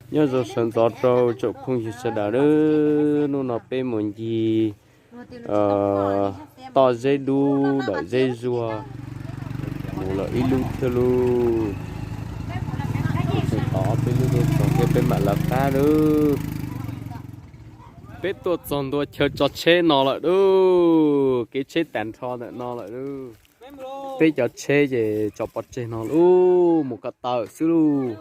Nyob zoo sawv ntxov rau tsoom phooj ywg sawv daws, hnub no peb mus ncig toj zeb dub dawm zeb zuag, mus lawm ib lub thiab lauj. Tod peb lub tuaj txog thiab peb mam lawv qab lauj. Peb tuaj txog ntua chaw tso tsheb no lawm lauj, kev tsheb tag nrho ntawm no lawm lauj. Peb cov tsheb ces tso pov tseg no lauj, mus ko taw xwb lauj.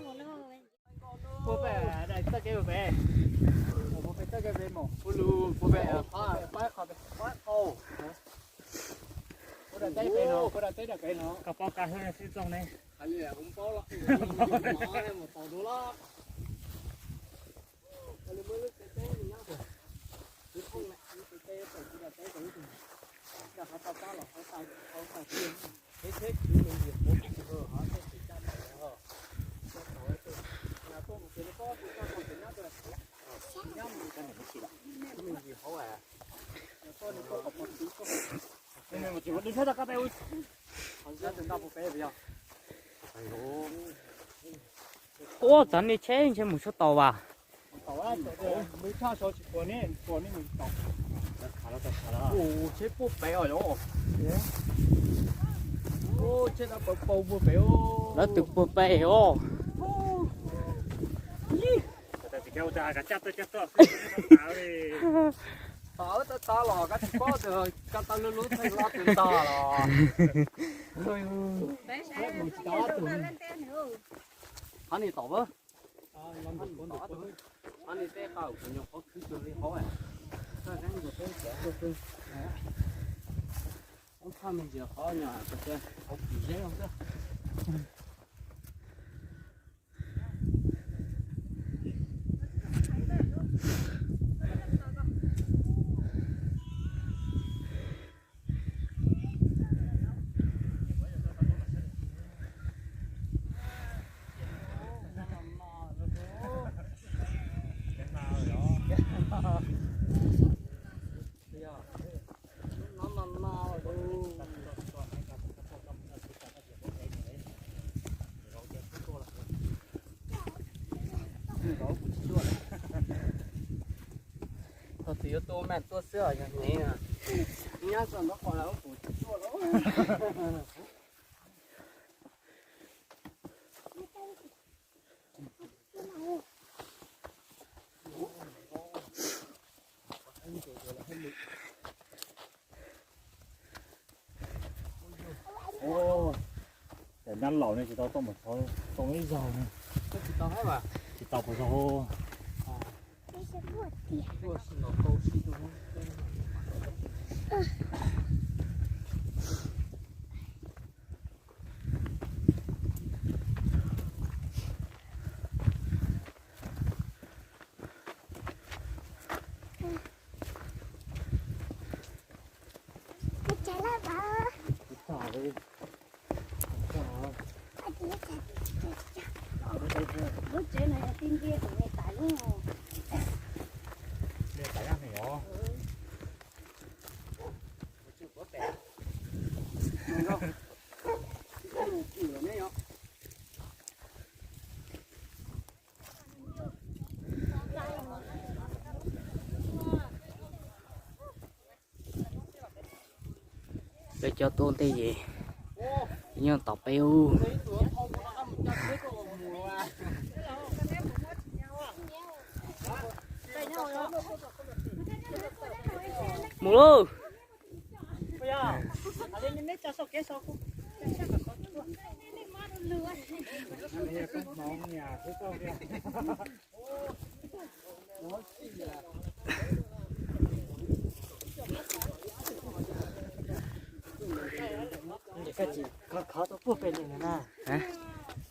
Ua, txav nej tsheb ntshe mus tshua tau vas. Lawv twb puag pem os. Qhov ni tom, qhov ni tej qau kuv nyuam qhuav khwv cuag li hauv, ob thaj me ntsis qhov nyuam qhuav hauv kim zeb xwb. Thaum twg yuav tuaj mam tuaj xwb os, yog nyiam. Nyab txog nraub qaum lawm kuv tsis tuaj lawm. Cov nyab laus ne tsis tau tuaj mus txhov too ib zaug ne. Tsis tau puas tau. Lub tsev no yog tij ntiab tus me tais lub. Peb cov tuaj ntej ces nyob tom peb ub. Mus lauj.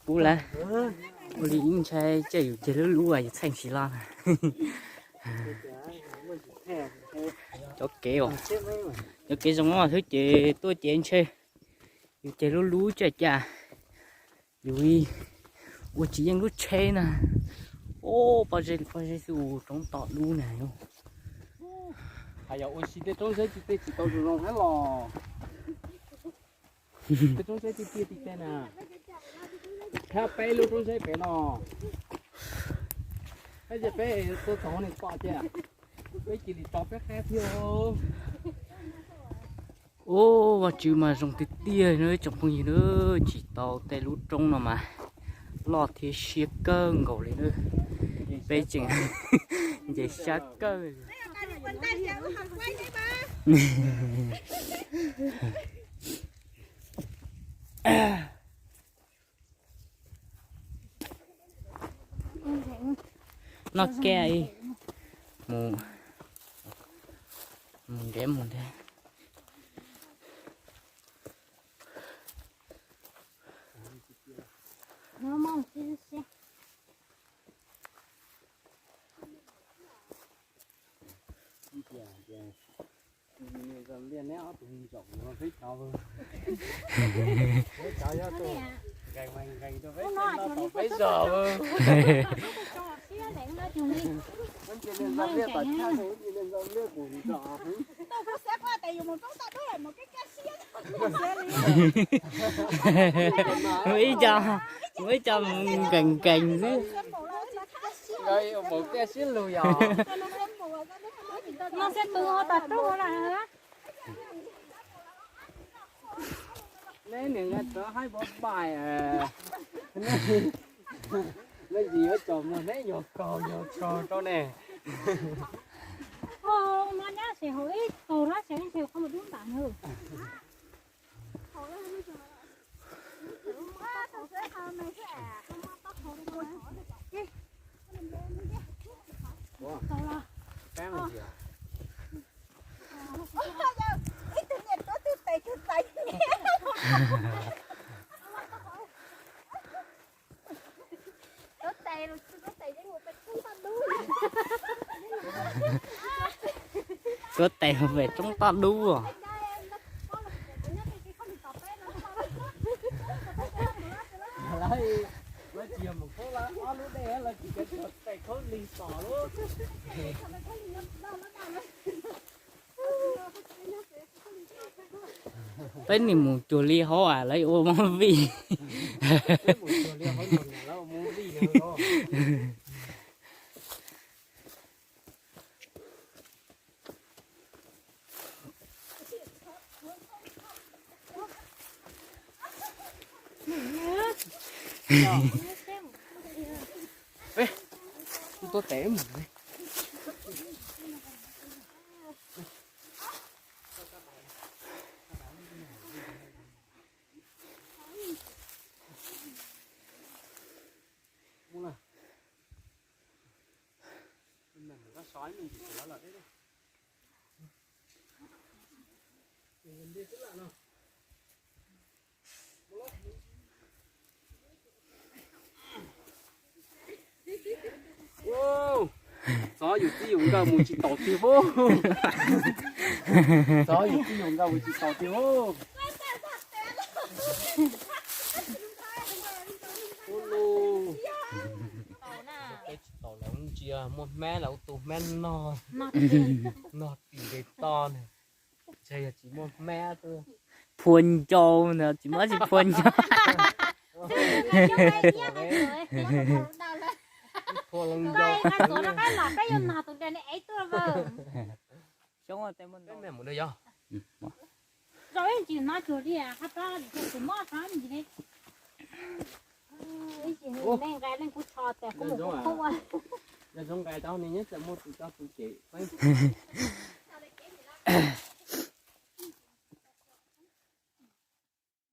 Pub lawm, ua li ib ntshai coj yus ceg lub lub yus txheej tsis loj na. Cov kev, cov kev zoo no xwb ces tuaj ces ntshe yus ceg lub lub tsaj cas yus ua tsis yeej lub tsheb na. Ub, pob zeb, pob zeb xwb ua roob tom lub na. Hais yog ua si tej roob zeb tsis tej tsis tau zoo zoo thiab los. Tej roob zeb tiaj tiaj tiaj tiaj na. Khab peb lub roob zeb pem no. Peb tua tau nws pom tiag, peb cia li tso peb qab thiab. Ub, Vaj Tswv mas zoo tiag tiag no tsoom phooj ywg na, tsim tau tej lub roob no mas loj thiab siab kawg nkaus li na. Peb tseem nce siab kawg. Noj kiag ib, mus, mus nrhiav mus nrhiav. Niam Zam Liaj neb ob tug ntsaum no peb cov, peb cov nyob tuaj nqees mas nqees rau peb seb noj tau peb zog. Niam Zam Liaj tom chaj, niam Zam Liaj kuv ntsaum heev. Mus ib co, mus ib co mus nkees nkees xwb. Nkaus kiag siab lug yog. Neb niam nqa rov haib pov pais, nej tsis yuav tsaus muag neb yuav kaug yuav kaug rau ne. Tuav tes mus pem roob toj dub os. Lawv tsis yog mus khaub ob lub dej, lawv tsis yog tes khaub lig tom lub. Peb nim mus cuag li hauv lawv ua movie. Tuav tes mus. Txhob yus txij yus nkawm mus tsis taus tiag hub. Txhob yus txij yus nkawm mus tsis taus tiag hub. Ub, peb tsis taus lawv ntsia muaj hmab lawv tus hmab nog, nog tim nqe to ne. Tseg yog tsis muaj hmab xwb. Phua ncau ntawd tsis muaj tsis phua ncau. Phua ncau. Xyoo tej muaj nqaij leej kuj tsho tes kuj mus kuj. Yog zoo nqaij tau ne nyob txawm muaj tus tso tus cem.